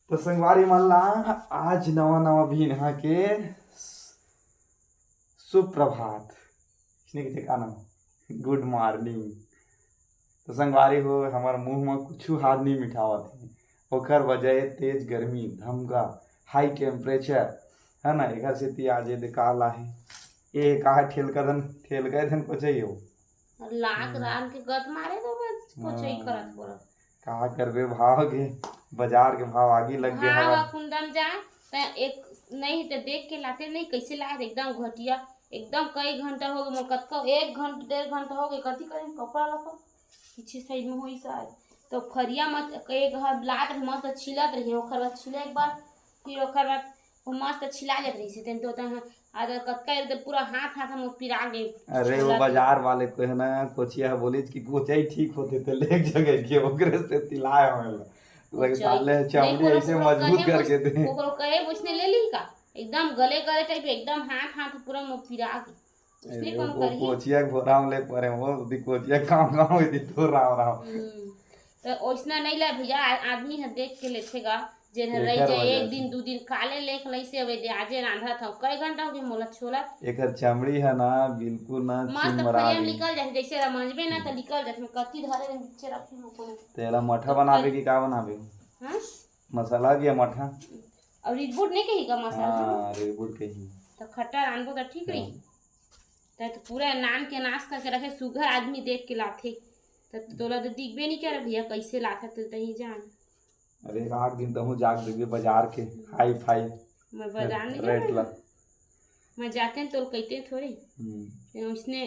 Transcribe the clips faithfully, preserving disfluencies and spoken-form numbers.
तो संगवारी मन ला आज नवा नवा बिहनहा के सुप्रभात, इसने कहिथे का नाम, गुड मॉर्निंग। तो संगवारी हो, हमर मुंह म कुछु हाथ नहीं मिठावत हे, ओकर वजह हे तेज गर्मी, धमका, हाई टेम्परेचर, है ना। एकर सेती आज ये दे का लाहे, ये का ठेलका धन, ठेलका धन कोचई हो। लाख हम्म। रान के गत मारे तो बस कोचई हाँ। करत बोला। का करबे, भाव के, बाजार के भाव आगी लग गे भाव हवा। कुंदन जा, त एक नहीं त देख के लाते नहीं, कैसे लाए एकदम घटिया, एकदम कई घंटा हो गए, मोर कतका एक घंटा डेढ़ घंटा हो गए, कथी करें कपड़ा लको पीछे साइड में होई शायद, तो फरिया मत एक ह लात रहे, मस्त छिलत रहे, ओकर बाद छिले एक बार, फिर ओकर बाद वो मस्त छिला जात रही से, तेन तो तहाँ अगर कतका एकदम पूरा हाथ, हाथ हम पिरा गए। अरे, वो छोला के। बाजार वाले को है ना, कोचिया बोली कि कोचई ठीक होते थे, ले एक जगह के, ओकरे से तिलाए हमें ला। लगे कोचई। साले नहीं, चमड़ी कोनो ऐसे कोनो मजबूत कहे करके कुछ, दे। ओकरो कहे उसने ले ली का? एकदम गले गले टाइप, एकदम हाथ, हाथ पूरा मो पिरा गए। उसने अरे, कोनो वो करही? कोचिया के बोरा में ले परे, वो दी कोचिया काम काम होई दी तो राम राम। हम्म। तो ओइसना नहीं ले भैया, आ-, आदमी ह देख के लेथे गा, जेन ह एकर रही जाए वजह एक से। दिन, दू दिन काले लेख लइसे हवे दे, आजे रांधत हव, कई घंटा हो गए मोला छोला। एकर चमड़ी है ना, बिल्कुल ना मस्त चिमरा फरिया गई। निकल जाए, जैसे रमंजबे ना, तो निकल जाए, मैं कत्ती धरे रहे, नीचे रखी हो कोनो। तेला मठा तो बनाबे कर- कि का बनाबे? हाँ? मसाला के मठा? और रिबूट नहीं कही का मसाला? हाँ, रिबूट कही। तो खट्टा रांधबो तो ठीक रही। हाँ। तै तो पूरा नान के नाश करके रखे, सुघर आदमी देख के लाथे। त तोला तो दिखबे नहीं करे भैया, कैसे लाथे तो तही जान। अरे, एक आध दिन तहूँ जाके देखबे बाजार के हाई फाई मैं बाजार नहीं रेट जाना। ला। मैं जाके तोल कहते थोड़े। हम्म। ये उसने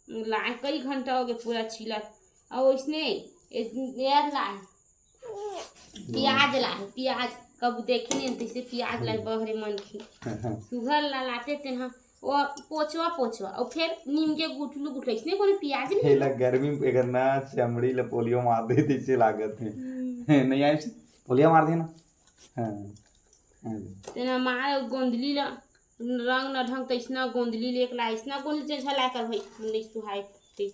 लाए, कई घंटा हो गए पूरा छिलत। और उसने ए-, यार लाए, प्याज लाए, प्याज। कब देखे नहीं तैसे प्याज लाए, हम्म। बहरे मन की। सुघर ला लाते तेन हा, वो पोचवा, पोचवा, और फिर नीम के गुठलू, गुठलू, इसने कोनो प्याज नहीं हेला है। गर्मी में एकर ना चमड़ी ला पोलियो मार दे, तैसे लागत है। हम्म। नहीं आए, पोलियो मार दे ना। हाँ। हाँ। तेना मार गोंदली ला, रंग न ढंग तैसना गोंदली लेके ला, इसना गोंदली जैसा ला कर भाई, नहीं सुहाई फूटे।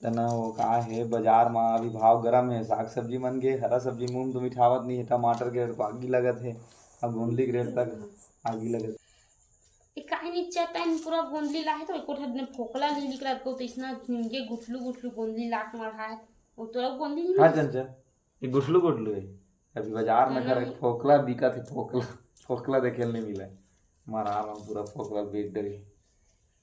तना वो का हे, बाजार म अभी भाव गरम हे, साग सब्जी मन के, हरा सब्जी मुंह तो मिठावत नहीं हे, टमाटर के रेट आगी लगत हे, अब गोंदली के रेट तक आगी लगत। ए, काहे नहीं चटन पूरा गोंदली लाहे तो एको ठन फोकला नहीं निकलत को, तो इसना झिंगे गुठलू गुठलू गोंदली लाख मढ़ा है, वो तो अब गोंदली नहीं हाँ मिलत। चंचल, ये गुठलू गुठलू है, अभी बाजार में घर हम्म। फोकला बिकत है, फोकला, फोकला देखे नहीं मिला, मारा हम पूरा फोकला बेच डरे।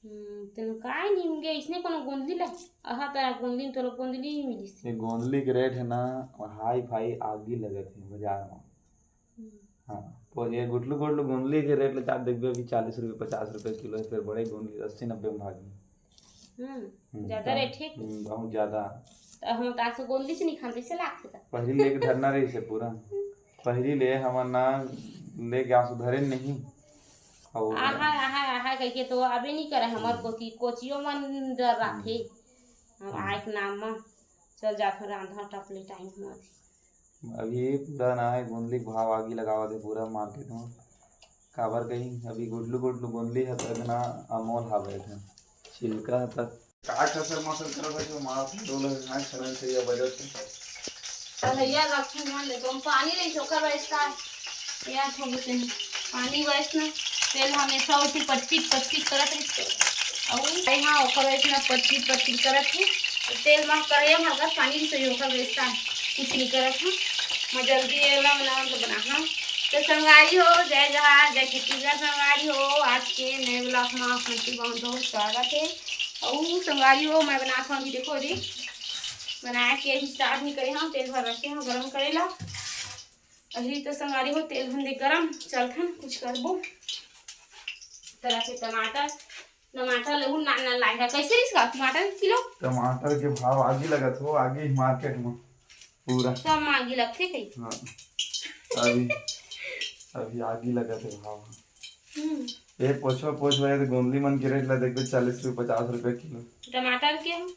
हम्म, तेन काय नहीं होंगे, इसने कोनो गोंदली ला? अहा, तेरा गोंदली, तोला गोंदली ही मिलिस। ये गोंदली के रेट है ना, हाई फाई आगी लगत है बाजार में। हम्म। हाँ, तो ये गुटलू गुटलू गोंदली के रेट ले चार देखबे, अभी चालीस रुपये, पचास रुपये किलो है, फिर बड़े गोंदली अस्सी नब्बे में भागी। हम्म, हम्म, ज्यादा तो, रेट है कि? हम्म, बहुत ज्यादा। तो हम तो आसो गोंदली से नहीं खाते, से लागते था। पहली लेके धरना रही से पूरा। पहली ले हमन ना लेके आसो धरे नहीं। और आहा, आहा, आहा, कहिके तो अबे नहीं करे हमर हम्म। कोची, कोचियो मन डर रहा थे। हम्म। हम हम्म। आए के नाम में चल जाथो रांधा टपले टाइम होत। अभी पूरा ना है, गोंदली के भाव आगी लगावत है पूरा मार्केट में। काबर कहीं अभी गुडलू गुडलू गोंदली है तो इतना अमोल हावे है, छिलका है तक। का कसर मसर करत है जो मारा था, डोला है, ना खरन से या बजट से। कढ़ैया रखूं मान ले, तुम पानी नहीं चोकर बैठता है। या थोड़ी से पानी बस ना, तेल हमेशा उसी पटपीट पटपीट करत रहिथे। अउ भाई हाँ, ओकर इतना पटपीट पटपीट करत हे। तेल मा कढ़ैया मा अगर पानी भी सही ओकर बेचता है, कुछ नहीं करत हूँ। मैं जल्दी ये वाला बनाऊँ तो बना हाँ। तो संगवारी हो, जय जोहार, जय छत्तीसगढ़ संगवारी हो। आज के नए vlog मा आप मन के बहुत बहुत स्वागत है। अउ संगवारी हो, मैं बनात हूँ अभी, देखो अभी बनाए के अभी start नहीं करे हूँ, तेल भर रखे हूँ गरम करे ला। अभी तो संगवारी हो तेल हमन दे गरम, चलथन कुछ करबो। तरह के टमाटर, टमाटर लेहू ना ना लाए है। कैसे इसका टमाटर किलो? टमाटर के भाव आगी लगत हो, आगी मार्केट में पूरा। सब मांगी लगथे कहीं। हाँ। अभी, अभी आगी लगत है भाव। हम्म। ये पोछवा पोछवा ये तो गोंदली मन के रेट ला देखबे, चालीस रुपये पचास रुपये किलो। टमाटर के हम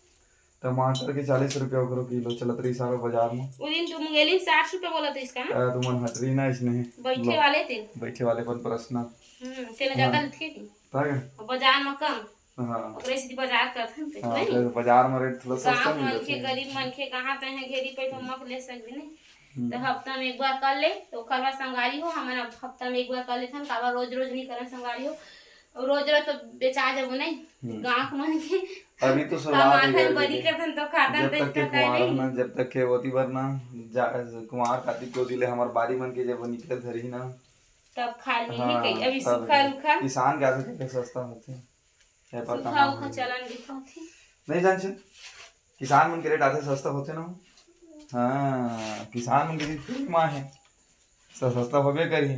टमाटर के चालीस रुपया ओकरो किलो चलत रही सारा बाजार में। वो दिन तू मुंगेली में साठ रुपया बोला था इसका ना? आ, तुमन हटरी ना इसने। बैठे वाले थे। बैठे वाले पर प्रश्न। हम्म, तेने हाँ। ज्यादा लेते थे। तक? और बाजार में कम। हाँ। ओकरे से बाजार करत हन ते, हाँ, नहीं? फिर बाजार में रेट थोड़ा सस्ता गाँव मिलत मनखे, है। गरीब मनखे कहाँ ते हैं घेरी पे तो मक ले सकबे नहीं। हम्म। तो हफ्ता में एक बार कर ले, तो ओकर बाद संगवारी हो, हमन अब हफ्ता में एक बार कर लेथन, काबर रोज रोज नहीं करन संगवारी हो, और रोज रोज तो बेचा जाबो नहीं, हम्म। गाँव मन के अभी तो शुरुआत ही कमाथन, कर बनी देंगे। करथन तो खाथन, जब तो तक के इसका कुंवार नहीं। ना, जब तक के ओती बर ना, जा-, कुंवार खातिर के ओती ले हमर बारी मन के जब निकल धरी ना, तब खा ली हाँ, कहीं। अभी तब सूखा रूखा। किसान के आथे, सस्ता होथे। हे पता सूखा नहीं। उखा चलन दिखाथे। नहीं जान छे, किसान मन के रेट आथे सस्ता होथे ना। हाँ, किसान मन के चीज free मा हे, स-, सस्ता होबे करही।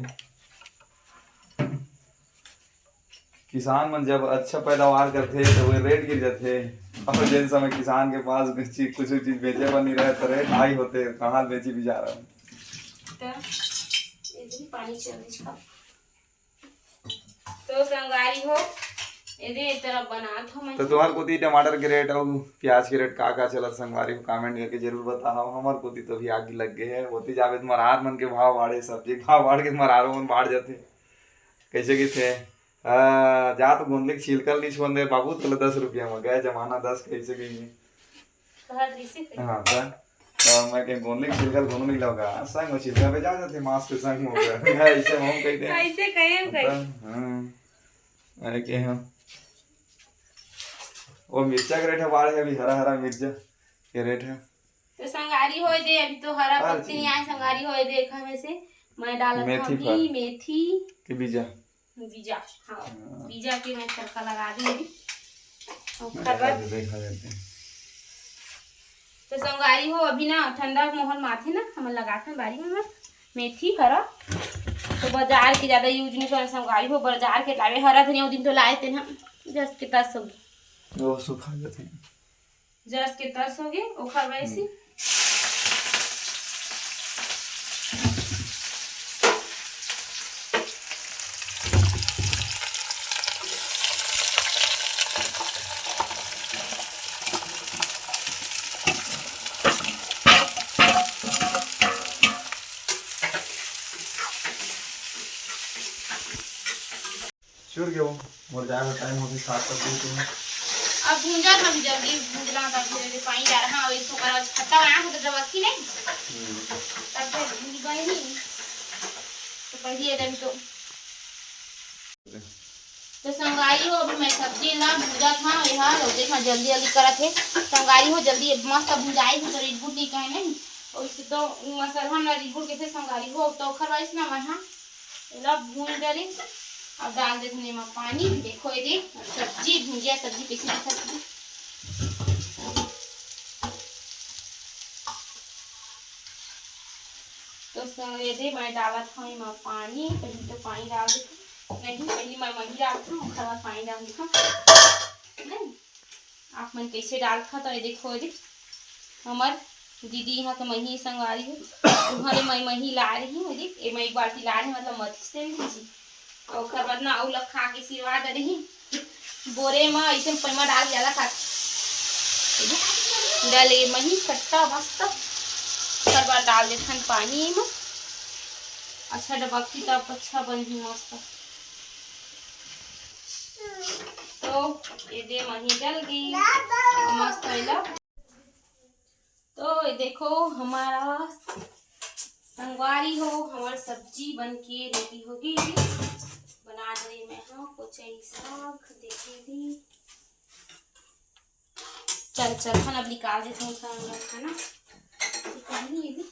किसान मन जब अच्छा पैदावार करथे, तो वो रेट गिर जाथे। और जेन समय किसान के पास कुछ चीज, कुछ चीज बेचे बर नहीं रहे, तो रेट हाई होथे, कहाँ बेची बेचारा। तो ये दिन पानी चल रही है। तो संगवारी हो, एदे ए तरह बनात हो मैं। तो तुम्हार कोती टमाटर के रेट अउ प्याज के रेट का का चलत, संगवारी हो, comment करके जरूर बताओ। हमर कोती तो अभी आगी लग गए है, ओती जाबे तो मरार मन के भाव बाढ़े, सब्जी के भाव बाढ़ के मरारो मन बाढ़ जाथे। कैसे किथे? आ, जा तो गोंदली के छिलका ल नहीं छोड़ दे बाबू, तोला दस रुपया में गए जमाना दस, कैसे कही। कहा जैसे कही। हाँ, त, त मैं कहीं गोंदली के छिलका ल कोनो नहीं लगा, संग में छिलका पे जा जाते, मांस के संग में होगा। ऐसे हम कही दे। ऐसे कहे हम कही। त, हाँ। अरे के हम। वो मिर्चा के रेट है, बाढ़ है अभी, हरा हरा मिर्चा के रेट है। तो संगवारी हो दे, अभी तो हरा हर पत्ती चीज। नहीं आए संगवारी हो दे, एक हमें से मैं डालत मेथी हूँ फल। मेथी के बीजा। बीजा, हाँ, हाँ। बीजा के मैं तड़का लगा दी अभी। ओकर देखा बाद दे, देखा देते हैं। तो संगवारी हो, अभी ना ठंडा माहौल माथे ना, हमन लगाथन बारी में मेथी हरा, तो बाजार के ज्यादा use नहीं करन संगवारी हो, बाजार के लावे हरा धनिया, वो दिन तो लाए थे ना, जस के तस हो गए। वो सुखा जाते हैं। जस के तस हो गए, ओखर वैसी। हम्म। चुर गयो, मोर जाए का टाइम होगी, सात तक दूर तुम्हें। अब भूंजा था भी जल्दी, भूंजला था फिर पानी डाल, हाँ, वही सुखा खट्टा बना हो तो जब अक्की नहीं, हम्म। तब फिर भूंजी बनी नहीं, तो पहले ये टाइम तो। तो संगवारी हो, अभी मैं सब्जी ना भूंजा था, यहाँ रोटी में जल्दी जल्दी करत है। संगवारी हो, जल्दी मस्त भूंजाई हो तो रिबूट नहीं कहे नहीं, और इससे तो मसाला ना रिबूट के थे संगवारी हो, तो ओखर वाइस ना मैं हाँ एला भूंज डरिस, अब डाल देथन एमा पानी। देखो एदे सब्जी, भुंजिया सब्जी कइसे दिखत हे। तो स-, एदे मैं डालत हूँ एमा पानी, पहली तो पानी डाल देथन, नहीं पहली मैं मही डालत हूँ, ओखर बाद पानी डाल देथन, नहीं। आप मन कइसे डालथव? तो ये देखो, ये देख, हमर दीदी यहाँ के मही संगवारी हो, उहाँ ले मैं मही ला रही हूँ। ये देख, ये मैं एक बाल्टी ला रही हूँ, मतलब मथी से ली जी। और ओकर बाद ना अउ ला खा के सिरवा दे रही। बोरे में ऐसे पैमा डाल के ज्यादा खा, ये देख, डाले मही खट्टा मस्त। ओकर बाद डाल देथन पानी में। अच्छा डबकती तब अच्छा बनही मस्त। तो ये दे मही डल गई, मस्त होइला। तो ये देखो हमारा संगवारी हो, हमार सब्जी बन के रेडी हो गई। बना दे मैं हाँ कोचई साग, देखे दी। चल चल खाना अब निकाल देते हैं खाना, खाना। ये पहली ये भी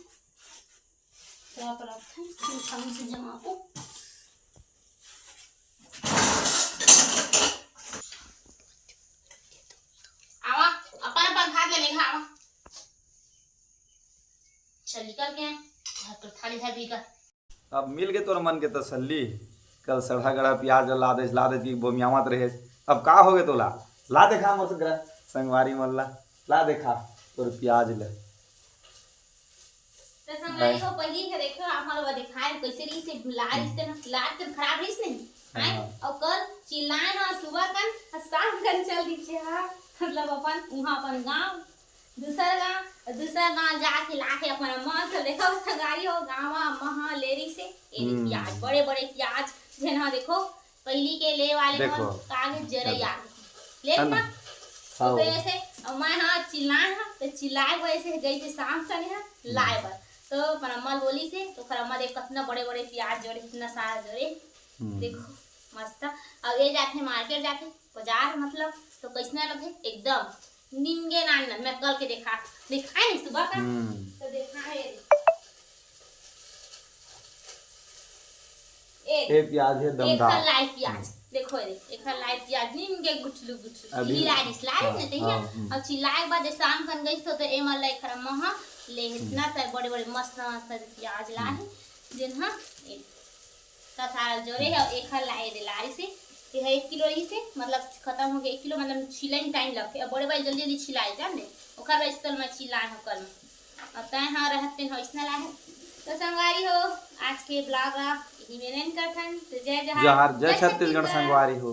तो आप रखते हैं, फिर खाने से जमा को। आवा, अपन अपन भात ले लेगा, आवा। चल निकल के, भात तो थाली है भी का। अब मिल के तोर मन के तसल्ली, कल सड़ा गड़ा प्याज ला देस, ला देस कि बोमियावत रहे। अब का हो गए तोला? ला देखा मोर संगरा-, संगवारी मन ला, ला देखा तोर प्याज ले। तो संगवारी हो, पहली के देखो, आप मन ला दिखाए कैसे रही से लाल, इससे ना लाल के खराब रही से नहीं। आए, हाँ। और कल चिल्लाए ना सुबह कन, और शाम कन चल दीजिए, हाँ। मतलब अपन, वहाँ अपन गाँव, दूसर गाँव, दूसर गाँव जाके लाके अपन अम्मा से देखो, संगवारी हो, गाँव अम्मा हाँ ले रही से, ये हम्म। प्याज, बड़े बड़े प्याज, जेन हाँ देखो, पहली के ले वाले देखो। मन कागज जरे चलो। याद। ले है ना? ना? तो हाँ। ऐसे, और मैं हाँ चिल्लाए हाँ, तो चिल्लाए वो ऐसे गई थी शाम से हाँ, हम्म। लाए बर। तो अपन अम्मा ल बोलिस हे, तो ओखर अम्मा देख कतना बड़े बड़े प्याज जोरे, इतना सारा जोरे। हम्म। देखो मस्त। अब ये जाथे मार्केट, जाथे बाजार, मतलब तो कैसना लगथे, एकदम निमगे नान नान। मैं कल के देखा, दिखाए नहीं सुबह का, हम्म। तो देखा है। ए, ए प्याज हे दमदार। एखर लाइव प्याज। हम्म। देखो रे, एखर लाइव प्याज निमगे गुठलू गुठलू। अभी हिला दिस, लाइव हाँ, ने तहिया। हाँ, हम्म। अब चिल्लाए के बाद जैसे आम खन गई तो, तो ए मन ला एखर महा ले इतना सारे बड़े बड़े मस्त मस्त प्याज ला हे, जेन हा ए का सारा जोरे हे, एखर लाए दे लारी से। ये है एक किलो रही से, मतलब खत्म हो गया एक किलो, मतलब छिले में टाइम लगथे। अब बड़े भाई जल्दी जल्दी छिलाए जान दे, ओखर वजह से तो मैं चिल्लाए हूँ कल। अब तय हाँ रहत तेन हो इसना लाए। तो संगवारी हो, आज के ब्लॉग ला यही में एंड करथन। तो जय जोहार, जोहार, जय जय छत्तीसगढ़ छत्तीसगढ़। संगवारी हो।